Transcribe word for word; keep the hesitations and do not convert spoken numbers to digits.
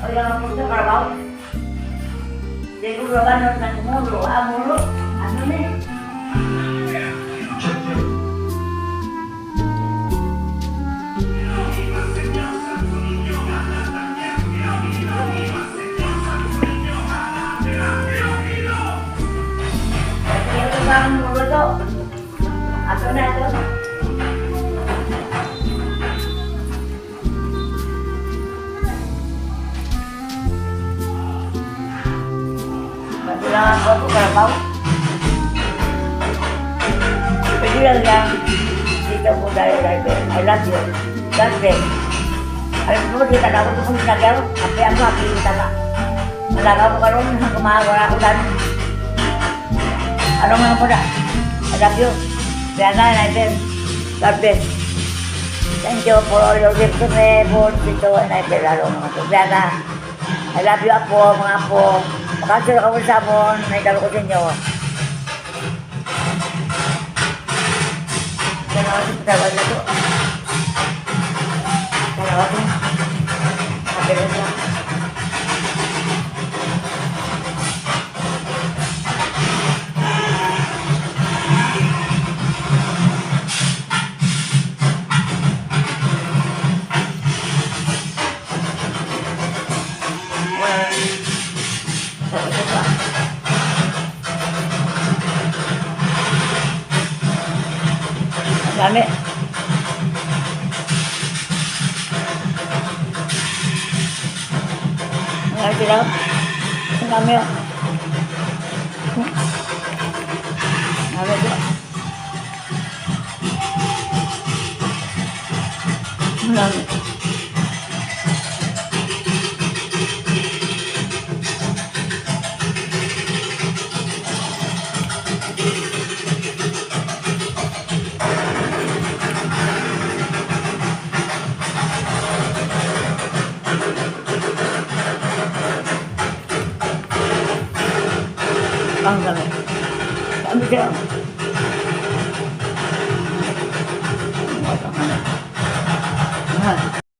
Wala nga po sa karabaw. Di ko gawa na nagmulo. Ah, mulo. Ano ni? Ito ba ang mulo to? Ato na to. Magulangan ko ako, karabaw. Pwede lang yan. Dito po tayo, driver. I love you. God bless. Alam mo, di ka na ako kung sinagyaw. Kape ako, kape yung tama. Malagaw ko karon, hanggang mga wala ko dami. Ano nga po na? I love you. Kaya na, driver. God bless. Thank you for all your gift to me, for Tito and I, Belalo, mga tubyada. I love you, apo, mga apo. Makansyo na kamo sa amon, may dalo ko sa inyo. Salamat sa pagkawal na to. Salamat po. Happy birthday. Dami. Ay, sila. Ang dami, oh. Ang dami, oh. Ang dami. Ang dami. Ang dami.